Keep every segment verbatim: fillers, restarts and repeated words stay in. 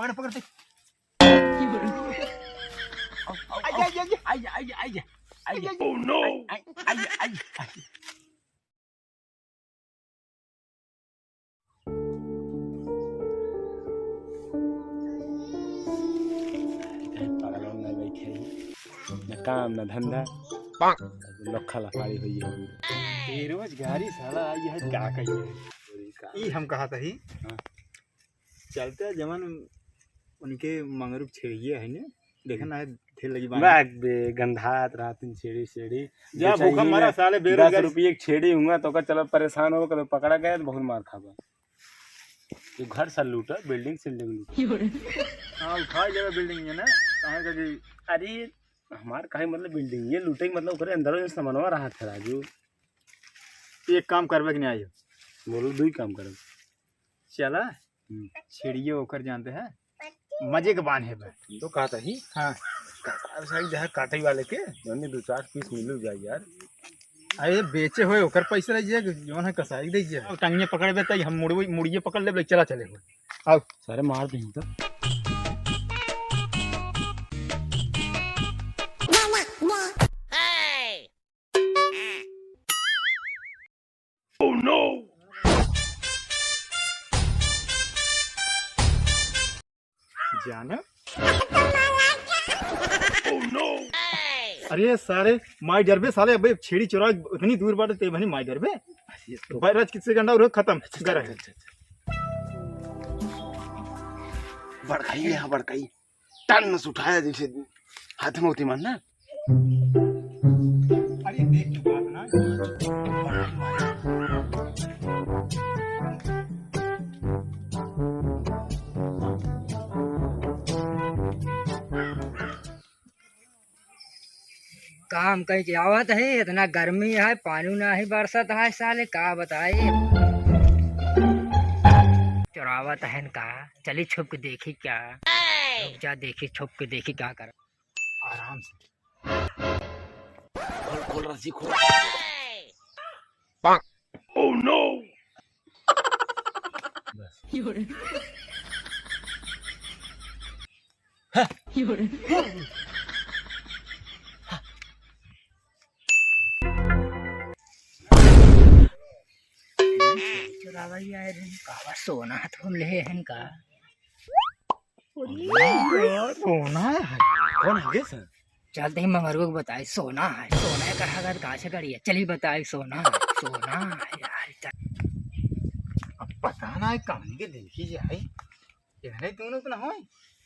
पकड़, पकड़, देख। आइए, आइए, आइए। आइए, आइए, आइए, आइए, आइए। आइए, आइए। Oh, no! आइए, आइए, आइए, आइए। पागल नहीं बैठे ही। न काम, न धंधा। लोग खला पारी हुई है। बेरोजगारी साला आई है, का कहिए? ई हम कहा था ही। हाँ। चलते जवन उनके मंगरू छेड़िए है ने, देखा ना है, ढेर लगी बानी। बाग बे, गंधात रहतिन छेड़ी, छेड़ी। जा बेचारी भूखा ही मरा ना, साले, दस बेरोजगारी। रुपये की छेड़ी हुआ तो का चलो परेशान हो, कभी पकड़ा गया तो बहुत मार खाबा। तो घर सा लूटा, building सिल्डिंग लूटा। हाँ, उठा लेवे building ये ना, कहाँ का जी? अरे, हमार कहे मतलब building ये लूटे के मतलब ओकरे अंदर जो सामानवा रहा था राजू। एक काम करबे कि नहीं आइयो? बोलो, दो ही काम करबे। चला, हम्म। छेड़िए ओकर जानते हैं, मजे के बान है बे। तो कहता ही? हाँ। का-, सारी जहाँ काटे वाले के, जौन दो चार piece मिल जाए यार। अरे बेचे होए ओकर पैसा रह जाए, जौन है कसाई दे जाए। अब टंगिए पकड़बे त हम मुड़वे, मुड़िए पकड़ लेबे, चला चले हो। आओ। सारे मार दें तो। Oh no! जाना। Oh no! अरे सारे माई डरबे साले, अबे छेड़ी चोरा इतनी दूर बाटे ते बनी माई डरबे। बैराज किससे गंडा और खत्म। अच्छा, गरम। अच्छा, अच्छा, अच्छा। बड़काई है, हाँ, बड़काई। टन से उठाया जैसे हाथ में होती मारना। अरे देख के बात ना। काम कहीं के आवत है, इतना गर्मी है, पानी नाही बरसत है साले, का बताए। चोरावत है का? चली छुप के देखी क्या? रुक जा, देखी छुप के देखी क्या कर। आराम से। खोल, खोल रस्सी खोल। Oh no! बस। चोरावा ही आए रहन, कावा सोना हाथ में ले हन का? सोना है। कौन है गे सर? चलते ही मंगरुआ को बताई, सोना है, सोना है, कहा कर, कहाँ से करी है? चली बताई, सोना है, सोना है यार, चल। अब पता ना है, कहाँ के देखी जाए। ये नहीं दोनों तो ना होए।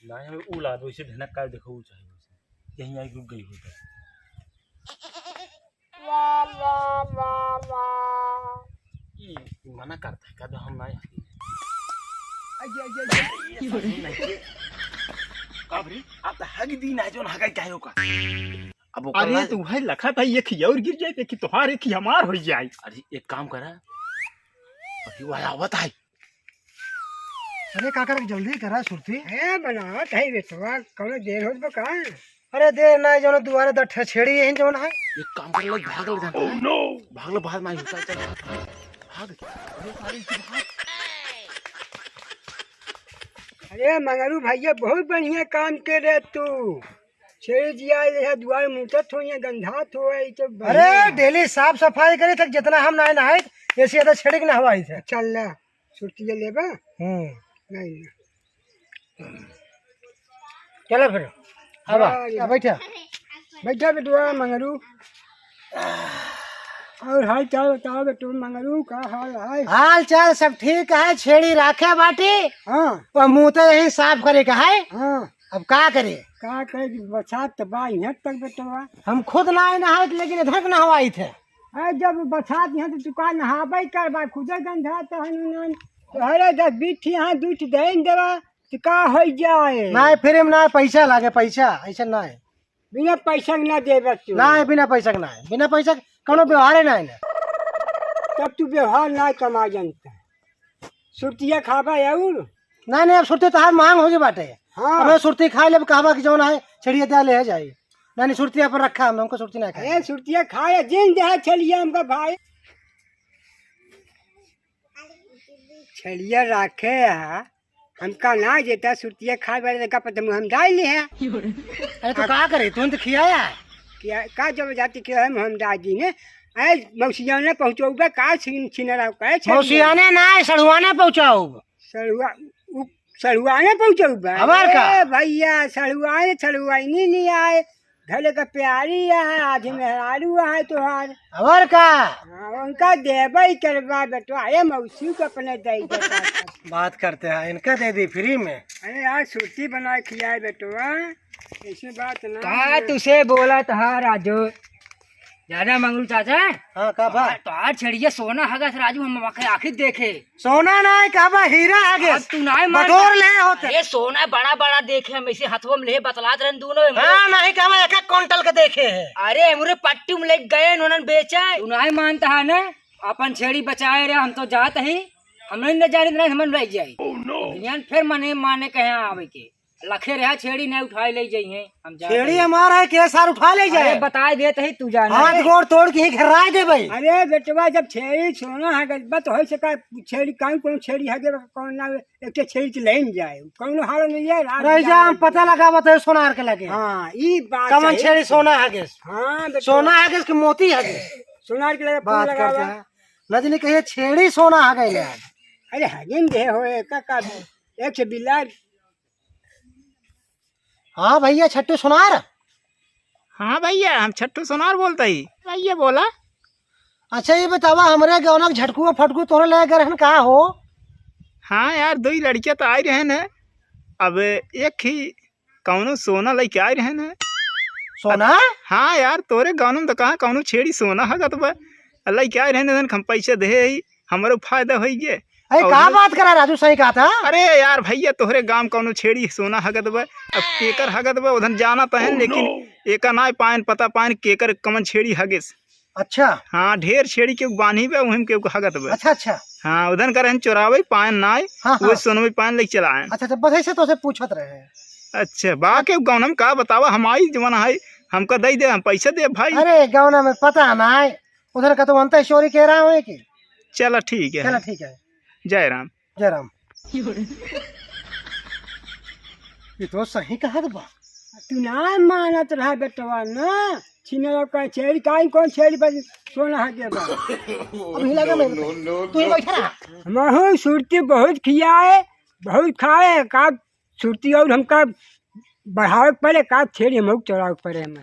ना, हमें ऊ ला दो, इसे धनक का देखो, ऊ चाहिए उसे। यहीं आई रुक गई हो तो। ई मना करता है, कह दो हम नहीं हगी। आइए, आइए, आइए। ये सब नहीं है। का भरी? आप तो हग दी ना, जोन हगाई काहे हो का? अब ओकर अरे, ला- तो वही लखा था, एक ही और गिर जाए, एक ही तोहार, एक ही हमार हो जाए। अरे, एक काम करा, अभी वह आवत है। अरे काका रे, जल्दी करा सुरती। ए, बनावत है बेटवा, कौनो देर होत बा का? अरे देर ना, जौन दुआरे द ठे छेड़ी यहीं जौन है। एक काम कर ले, भाग ले जाना। Oh no! भाग ले, बाहर माई होता है, चल, भाग। अरे सारे इसे भाग। अरे मंगरू भैया, बहुत बढ़िया काम के रे तू। छेड़ी जिया ये दुआरे मुतत हो या गंधात हो, ये तो बढ़िया अरे है। डेली साफ सफाई करे तक जितना हम नहाए नहाए, ऐसे ज्यादा छेड़ी के नहवाई थे। चल ले। सुरतिया लेबा? हम्म। नहीं, नहीं। चला फिर। आवा, हाँ, आ, बैठा। बैठा बेटुआ मंगरू। और हाल चाल बताओ बेटू मंगरू, का हाल है? हाल चाल सब ठीक है, छेड़ी राखे बाटी। हाँ। वह मुँह तो यही साफ करे का है। हाँ। अब का करे? का करे कि बरसात तो बा, यहाँ तक बेटवा। हम खुद ना आए नहाए, लेकिन इधर के नहवाई थे। अरे जब बरसात यहाँ तो तू का नहाबे करबा, खुदे गंधा तो हन उन्हन। तो हरे दस बीस ठे यहाँ दूध दे न देवा, तो का हो जाए? ना, free में ना, पैसा लागे, पैसा, ऐसे ना है। बिना पैसा के ना देबे तू? ना, बिना पैसा के ना है, बिना पैसा के कोनो व्यवहार है ना है ना। तब तू व्यवहार ना कमा जानता। सुरतिया खाबा और? नहीं, नहीं, अब सुरती तहार महंग हो गई बाटे। हाँ। अब सुरती खा लेब, कहबा कि जौन है, छेड़िया दे ले है जाई। नहीं, नहीं, सुरतिया पर रखा, हम हमको सुरती नहीं खाए। ए, सुरतिया खाए, जिन दे है छेड़िया हमका भाई। छेड़िया राखे है, हमका ना देता, सुरतिया खाए वाले का पता मुँह हम डाल ली है। अरे तो का करे, तू तो खियाया। क्या, का जब जाती के हम, हम डाल दी ने। अरे मौसिया ने पहुँचौबे का छीन, छीन रहा का है, छीन मौसिया ने ना, सड़ुआ ने पहुँचाऊ। सड़ुआ, उ, सड़ुआ ने पहुँचौबे। हमार का? ए भैया, सड़ुआ ने, सड़ुआ नहीं, नहीं आए। भले का प्यारी है, आधी मेहरारू है तोहार। और का? हाँ, उनका देबे ही करबा बेटवा, ए मौसी को अपने दे दे। बात करते हैं, इनका दे दी फ्री में। अरे यार, सुरती बनाए खियाए बेटवा, ऐसी बात ना का है। तुसे बोला था राजू, ज्यादा मंगरू चाचा। हाँ, का बा? तोहार, तोहार छेड़िया सोना हगस राजू, हम आँखें, आँखें देखे। सोना नाहीं, कहबा हीरा हगेस। अब तू नाहीं मान। बटोर ले होते। अरे सोना बड़ा बड़ा देखे, हम ऐसे हथवा में ले बतलात रहन दोनों में। हाँ, नाहीं, कहबा एक एक कुंटल के देखे है। अरे हमरे पट्टी में लेके गए, उन्होंने बेचा। तू नाहीं मानता है ना, अपन छेड़ी बचाए रहे, हम तो जात ही, हम नहीं न जाने, नहीं हमन रह जाए। ध्यान फिर मने माने कहे आवे के। लखे रहा छेड़ी नहीं उठाए ले जाइए, हम जा छेड़ी रहे। हमारा है, के सार उठा ले जाए। अरे बताए देत ही तू जाना। हाथ गोड़ तोड़ के ही घेराए दे भाई। अरे बेटवा, जब छेड़ी सोना हगस बा तो हो सका छेड़ी कौन, कौन छेड़ी हगे बा, कौन ना, एक ठे छेड़ी तो लेन जाए, कौन हाल नहीं है, रात रह जा, जा हम पता लगा बताए सोनार के लगे। हाँ, ई बात कौन है। छेड़ी सोना हगेस? हाँ बेटवा। सोना हगेस कि मोती हगेस? सोनार के लगे फोन बात लगावा। करते हैं। नजनी कहिए छेड़ी सोना हगे यार। अरे हगिन दे होए का, का एक से बिलार। हाँ भैया, छट्टू सोनार। हाँ भैया, हम छट्टू सोनार बोलत ही। भैया बोला। अच्छा, ये बतावा, हमरे गौना के झटकुआ फटकू तोरे ले गए रहन का हो? हाँ यार, दो ही लड़कियाँ तो आए रहन है। अब एक ही कौनो सोना लेके आए रहन है। सोना? हाँ यार, तोरे गौना में तो कहाँ कौनो छेड़ी सोना हगत बा। लेके आए रहन, हम पैसे दे ही, हमरो फायदा होई गे। अरे, और का ये बात करा राजू, सही कहा था। अरे यार भैया, तोहरे गांव कौनो छेड़ी सोना हगत बा, अब केकर हगत बा, उधन जाना तो है, Oh, लेकिन no। एका नाय पायन, पता पायन केकर कमन छेड़ी हगेस। अच्छा। हाँ, ढेर छेड़ी के बान्ही बा, उहिम के हगत बा। अच्छा, अच्छा। हाँ, उधन का रहन चोरावे पायन नाय, हाँ, वो हाँ। सोनवे पायन लेके चला आयन। अच्छा, अच्छा, बस ऐसे तो से पूछत रहे। अच्छा, बा के गाँव में का बतावा, हमारी जमाना है, हमका दे दे, हम पैसा दे भाई। अरे, गाँव में पता नाय, उधर का तो अंत चोरी के रहा है कि। चला ठीक है। चला ठीक है। जय राम। जय राम। ये तो सही कहत बा। तू ना मानत रहा बेटवा ना, छिनरा का छेड़ी, काई कौन छेड़ी पर सोना हगे बा। अभी लगा मैं, तू ही बैठा रहा। हमहू सुरती बहुत खियाए, बहुत खाए, का सुरती और हमका बढ़ावे के पड़े, का छेड़ी हमहू चोरावे के पड़े हमें।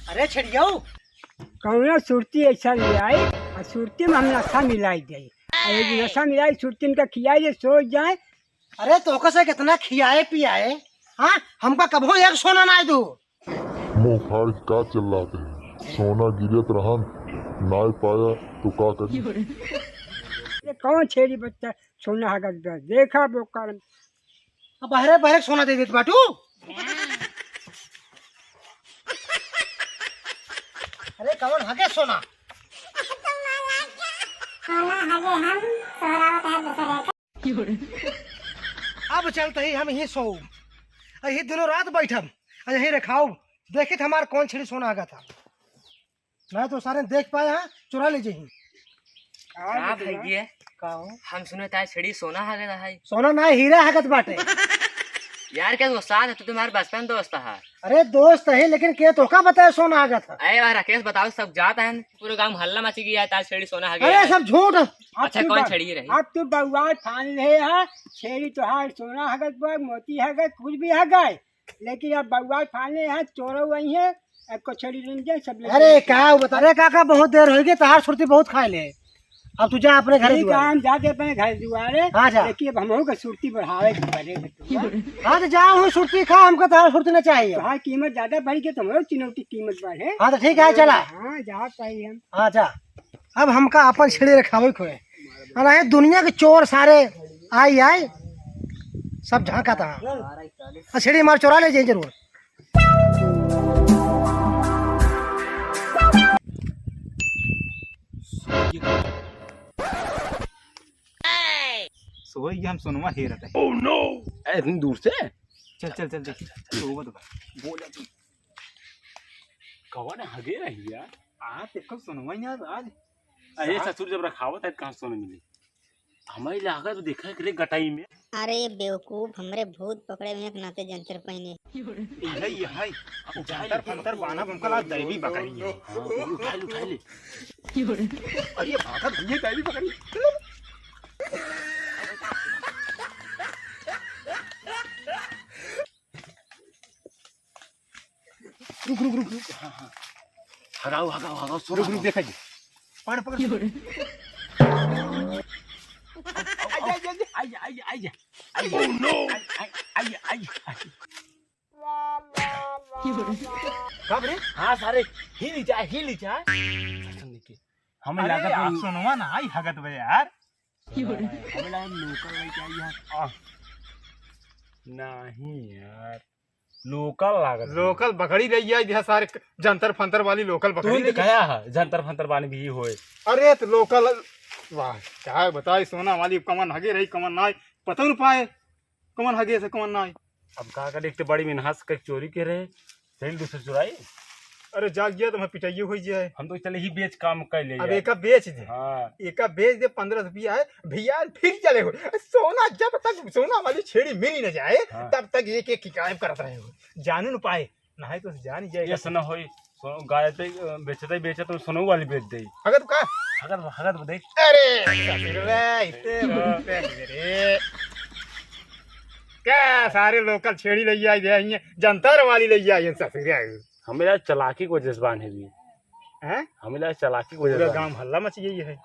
अरे छेड़ियो। कौनो सुरती ऐसा ले आई, और सुरती में हम नशा मिलाई दे। और ये नशा मिलाई, सुरती इनका खियाई दे, सो जाए। अरे तोहका से कितना खियाए पियाए, हाँ, हमका कभो एक सोना नाय दू। मुंह फाड़ के का चिल्लाते हैं? सोना गिरत रहन, नाय पाया तो का करी? ये कौन छेड़ी बच्चा सोना हगत बा? देखा बोकर। अब बहरे बहरे सोना दे देत बाटू। अरे कौन हगे सोना? सोना हगे हम, तोहरा होता है दूसरे का। अब चलत ही हम यहीं सोउब, यहीं दिनों रात बैठब, और यहीं रखाउब, देखित हमार कौन छेड़ी सोना हगत है। ना तो सारे देख पाए हैं, चुरा ले जाही। का भैया? का हो? हम सुने तार छेड़ी सोना हगत है। सोना ना, हीरा हगत बाटे। यार, क्या दोस्ताद है? तू तुम्हारे बचपन दोस्त है। अरे दोस्त है, लेकिन के तोका बताए सोना हगत है? अरे यार, राकेश बताओ, सब जात है, पूरे गांव में हल्ला मची गया है, तार छेड़ी सोना हगत है। अरे सब झूठ है। अच्छा, कौन छेड़ी रही? अब तू बउआ ठान ले है, छेड़ी तोहार सोना हगत बा, मोती हगत, कुछ भी हगत, लेकिन अब बउआ ठाने है, चोरो वही है, अब को छेड़ी लेन जाए, सब ले अरे जाए। का बता, अरे काका, बहुत देर होई गई, तहार सुरती बहुत खाए ले। अब तू जा अपने घरे ठीक है, दुआरे। हम जाते अपने घर दुआरे। हाँ, जा। लेकिन अब हमहू के सुरती बढ़ावे के पड़े बेटुआ। हाँ, तो जा, वही सुरती खा, हमको तहार सुरती ना चाहिए। तहार कीमत ज्यादा बढ़ गई, तो हमरो चिनौटी कीमत बढ़े। हाँ, तो ठीक है, चला। हाँ, जा पाई हम। हाँ, जा। अब हमका अपन छेड़ी रखावे खोए। अरे दुनिया के चोर सारे आई, आई, सब झांका था। आ छेड़ी मार चोरा ले जाए जरूर। सोई हम सोनवा हेरत है। Oh no! ए, इतनी दूर से? चल, चल, चल, देख। तो वो तो बोल तू। कवन हगे रही यार? आ, देखो सोनवा यार आज। अरे साहब। ससुर जब रखावत है, कहाँ सोना मिली? हमारी लागत देखा एकरे गटाई में। अरे बेवकूफ, हमरे भूत पकड़े में एक नाते जंतर पहिने। यही, यही। जंतर फंतर बान्हब, हमका लाग दैवी बकरी है। हाँ, उठा ले, उठा ले। अरे भागत भैया, दैवी बकरी। रुक, रुक, रुक, रुक। हाँ, हाँ। हगाओ, हगाओ, हगाओ, सोना रुक, रुक, हगाओ। देखा जी। पकड़, पकड़। आइए, आइए, आइए। आइए, आइए, आइए। आइए, आइए, आइए, आइए। कब रे? हाँ, सारे, हिल जा, हिल जा। हमें अरे, लागत आप में सोनवा ना आई हगत बे यार। हमें लागत लोकल लेके आई यार। आ। नहीं यार। लोकल लागत है। लोकल बकरी रही है, यह सारे जंतर फंतर वाली लोकल तू बकरी तो रही है। कहा है, जंतर फंतर वाली भी होए। अरे तो लोकल, वाह, क्या बताई, सोना वाली कमन हगे रही, कमन ना, पता न पाए, कमन हगे से कमन ना। अब का करे, एक तो बड़ी मिनहास के चोरी के रहे, चल दूसरे चुराई। अरे जाग गया तो मैं पिटाइयो हो जाए। हम तो चले ही बेच काम कर ले अब यार। एका बेच दे। हाँ। एका बेच दे, पन्द्रह रुपया है भैया, फिर चले हो। सोना जब तक सोना वाली छेड़ी मिल न जाए, हाँ। तब तक एक एक की गायब करत रहे हो। जानू न पाए, नहीं तो जान ही जाएगा। ये सुना होई, सो-, गाय ते, अ, बेचते ही बेचते तो सोनऊ वाली बेच दे। अगर तू का? अगर, अगर देख। अरे, ससुर रे, इतने हाँ। बोलते हैं रे। क्या सारे लोकल छेड़ी ले आई दे, ये जंतर वाली ले आई है ससुर रे। हमें यार चालाकी को जज्बान है भी। हैं? हमें यार चालाकी को पूरा जज्बान। गांव हल्ला मच गई है।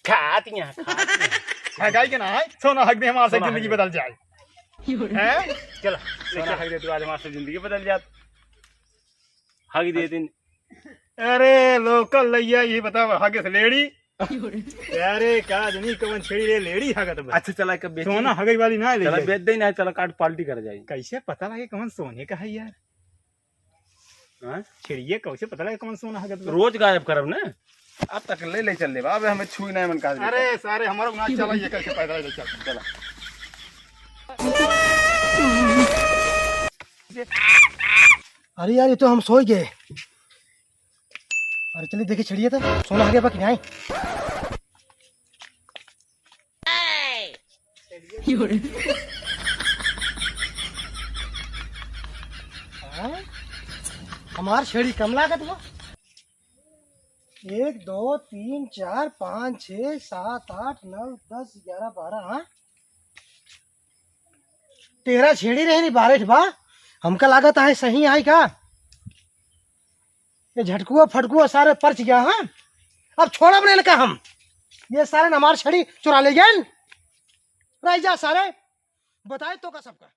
खात यहाँ, खात यहाँ। हगाई के ना है, सोना हग दे, हमारे सोना जिंदगी हग दे। बदल जाए। हैं? चला, सोना हग दे, तू आज हमारे जिंदगी बदल जात। हग दे दिन। अरे, लोकल लैया, ये बताओ, हग से लेड़ी? अरे, का जनी कवन छेड़ी रे, लेड़ी हगत बा। अच्छा, चला, एक बेच सोना दे। हगई वाली ना ले चला, जाए। बेच दे ना, चला, काट पार्टी कर जाए। कैसे पता लगे कवन सोने का है यार? हाँ? छेड़िए, कैसे पता लगे कौन सोना हगत बा? रोज गायब करब ना। अब तक ले, ले चल ले, अब हमें छुई नहीं मन कहा। अरे सारे, हमारा ना चला, ये कैसे पैदा है, चल, चला। अरे यार, ये तो हम सोई गए। अरे चलिए देखिए, छेड़िए तो सोना हगे बा कि नहीं। हाँ? हमार छेड़ी कम लागत बा। एक, दो, तीन, चार, पाँच, छः, सात, आठ, नौ, दस, ग्यारह, बारह, हाँ? तेरह छेड़ी रहे नी, बारह ठे बा। हमका लागत है सही आई का? ये झटकुआ फटकुआ सारे परच गया, हाँ? अब छोड़ब नहीं इनका हम। ये सारे हमार छेड़ी चुरा ले गए। रह जा सारे, बताए तो का सबका।